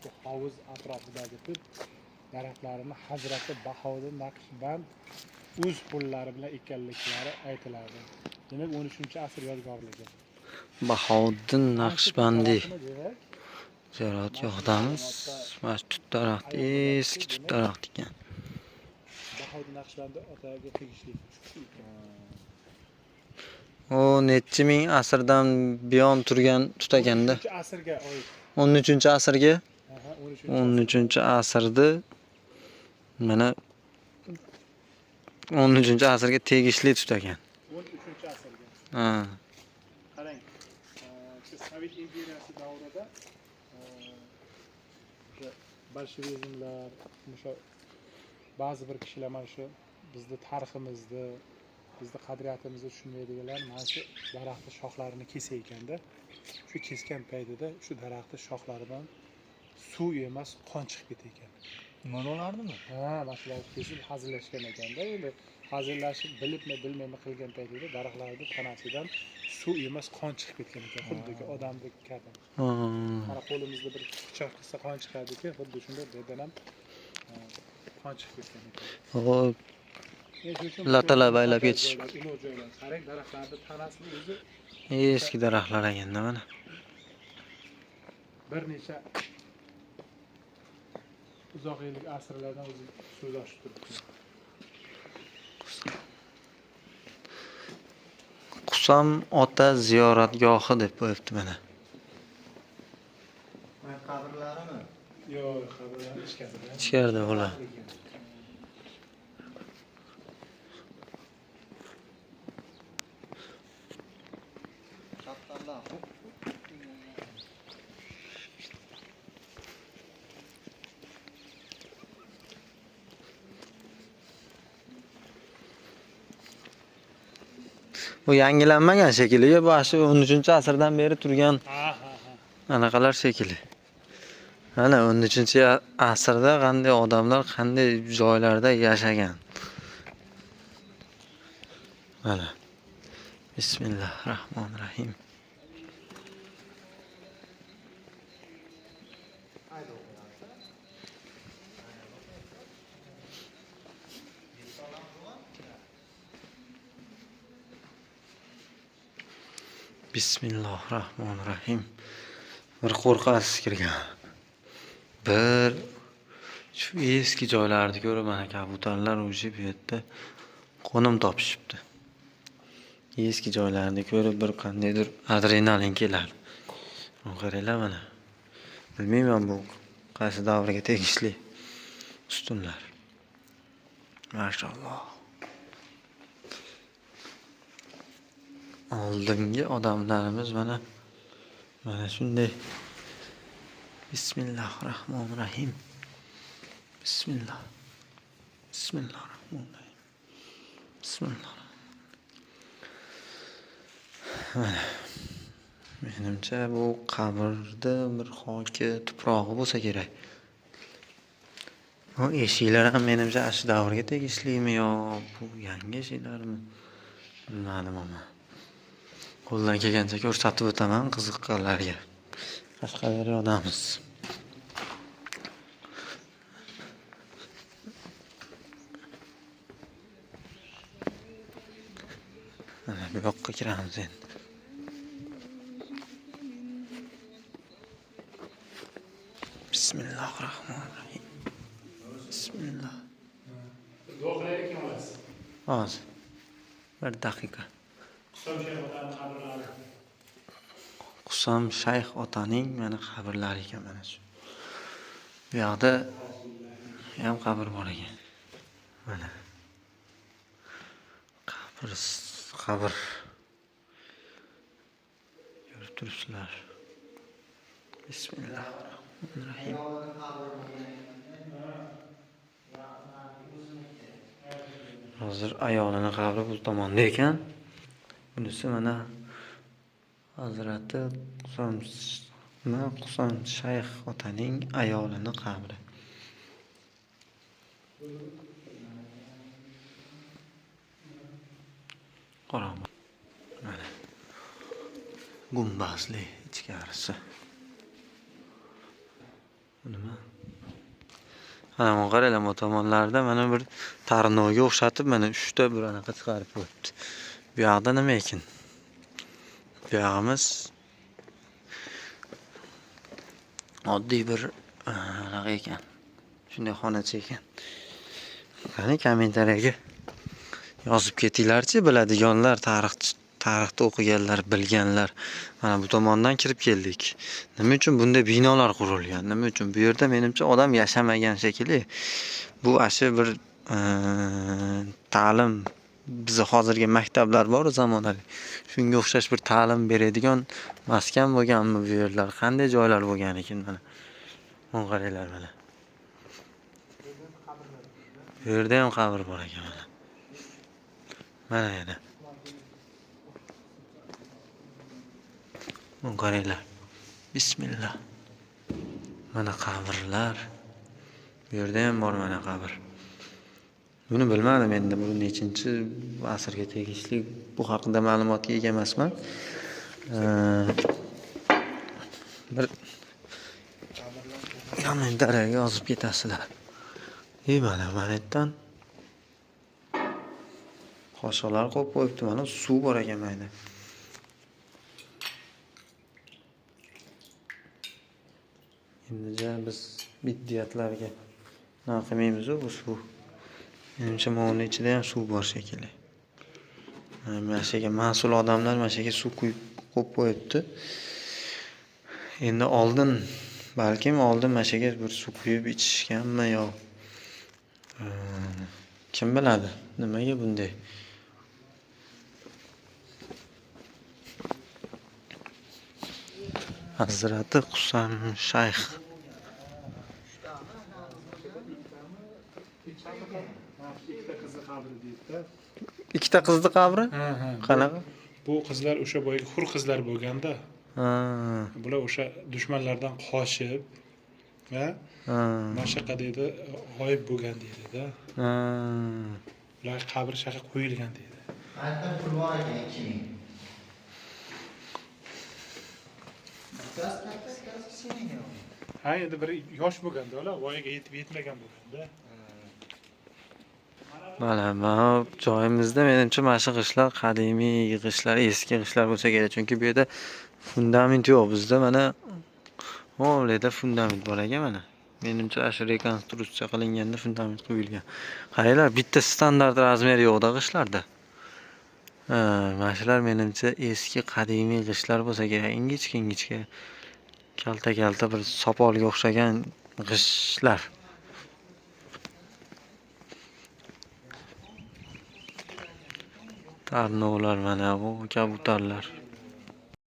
Bu hovuz atrofidagi tut daraxtlarini Hazrati Bahouddin Naqshband o'z qo'llari bilan ekkanliklari aytiladi. Demak, 13-asr yodgorligi. Bahouddin Naqshbandiy ziyoratgohidamiz. Mana shu tut daraxti eski tut daraxti ekan. Bahouddin Naqshbandi otaga tegishli. O nechi ming asrdan buyon turgan tut ekanda. 13-asrga oid. 13-asrga? 13-asrda mana 13-asrga tegishli tut ekan. 13-asrga. Ha. Qarang, Sovet imperiyasi davrida o'sha bolshevizmlar, o'sha ba'zi bir kishilar mana shu bizni tariximizni, bizni qadriyatimizni tushunmaydiganlar mana shu daraxtni shoxlarini kesa ekanda, shu kesgan paytida shu daraxtni shoxlaridan suv emas, qon chiqib ketar ekan. Nima olardimi? Ha, mana shularni kesib hazillashgan ekanda. Endi hazillashib bilibmi, bilmaymi qilgan paytida daraxtlarning tanasidan suv emas, qon chiqib ketgan ekan, xuddiki odamdek kabi. Mana qo'limizda bir pichoq qilsa qon chiqadiki, xuddi shunday bu yerdan ham qon chiqib ketgan ekan. Xo'p. Latalar baylab ketish. Ulug' joylar. Qarang, daraxtlarning tanasini o'zi eski daraxtlar ekanda mana. Bir necha uzoq yillik asrlardan o'zi so'z ochib turibdi. Qusam ota ziyoratgohi deb qo'yibdi mana. Mana qabrlarimi? Yo'q, qabrlar ichkarida. Ichkarida ular. Bu yangilanmagan shekilli, bu shu 13-asrdan beri turgan anaqalar shekilli. Mana 13-asrda qanday odamlar qanday joylarda yashagan. Mana. Bismillahirrohmanirrohim. Bismillahirrohmanirrohim. Bir qo'rqasiz kirgan. Bir shu eski joylarni ko'rib mana kabutarlar uchib bu yerda qo'nim topishibdi. Eski joylarni ko'rib bir qandaydir adrenalin keladi. Qaranglar mana. Bilmayman bu qaysi davrga tegishli ustunlar. Mashalloh. Oldingi odamlarimiz mana shunday. Bismillahirrohmanirrohim. Bismillah. Bismillahirrohmanirrohim. Bismillah. Mana menimcha bu qabrda bir xoki tuprog'i bo'lsa kerak. Bu eshiklar ham menimcha shu davrga tegishlimi yo bu yangi eshiklarmi? Bilmadim ammo. Qo'ldan kelgancha ko'rsatib o'taman qiziqqanlarga. Qashqadaryodamiz. Mana bu yoqqa kiramiz endi. Bismillahirrohmanirrohim. Bismillah. Duo qilaylik kim olasiz? Hozir. Bir daqiqa. Qusam shayx otaning qabrlari. Qusam shayx otaning mana qabrlari ekan mana shu. Bu yoqda ham qabr bor ekan. Mana. Qabr. Ko'rib turibsizlar. Bismillahirrohmanirrohim. Hozir ayolini qabri bu tomonda ekan. Bunisi mana Hazrati Qusam shayx otaning ayolini qabri. Qarang. Mana gumbazli ichkarisi. Mana bu qaranglar, bu tomonlarda mana bir tarnovga o'xshatib mana 3 ta bir anaqa chiqarib qo'yibdi. Bu yoqda nima ekan? Bu yog'imiz oddiy bir anaqa ekan. Shunday xonacha ekan. Qani kommentariyaga yozib ketinglarchi, biladiganlar, tarixda o'qiganlar, bilganlar. Mana bu tomondan kirib keldik. Nima uchun bunday binolar qurilgan? Nima uchun? Bu yerda menimcha odam yashamagan shekilli. Bu ashu bir ta'lim, bizni hozirgi maktablar bor zamonaviy. Shunga o'xshash bir ta'lim beradigan maskan bo'lganmi bu yerlar? Qanday joylar bo'lgan ekan mana. Mana qaranglar mana. Bu yerda ham qabr bor ekan mana. Mana yana. Mana qaranglar. Bismillah. Mana qabrlar. Bu yerda ham bor mana qabr. Buni bilmadim endi, bu nechinchi asrga tegishli, bu haqida ma'lumotga ega emasman. Bir kommentariyaga yozib ketasizlar. Mana mana yerdan qoshiqlar qo'yib qo'yibdi, mana suv bor ekan mana. Endi biz biddiyatlarga nima qilmaymiz-u bu suv. Menimcha mana ichida ham suv bor shekilli. Mana shu yerga mas'ul odamlar mana shu yerga suv quyib qo'yib qo'yibdi. Endi oldin balkim oldin mana shu yerga bir suv quyib ichishganmi yo kim biladi nimaga bunday. Hazrati Qusam Shayx. Ikkita qizni qabri? Ha. Qanaqa? Bu qizlar o'sha boyagi hur qizlar bo'lganda. Ha. Bular o'sha dushmanlardan qochib, ha? Mana shu yoqqa deydi, g'oyib bo'lgan deydi-da. Ha. Ular qabri shaqa qo'yilgan deydi. Qayerda pul bor ekan 2000. Ha, endi bir yosh bo'lganda ular voyaga yetib yetmagan bo'lganda. Mana bu joyimizda menimcha mana shu g'ishtlar qadimiy g'ishtlar, eski g'ishtlar bo'lsa kerak, chunki bu yerda fundament yo'q. Bizda mana hovlida fundament bor ekan mana. Menimcha shu rekonstruksiya qilinganda fundament qo'yilgan. Qaranglar, bitta standart razmer yo'q-da g'ishtlarda. Ha, mana shular menimcha eski qadimiy g'ishtlar bo'lsa kerak. Ingichka-ingichka, kalta-kalta bir sopolga o'xshagan g'ishtlar. Tarnovlar mana bu kabutarlar.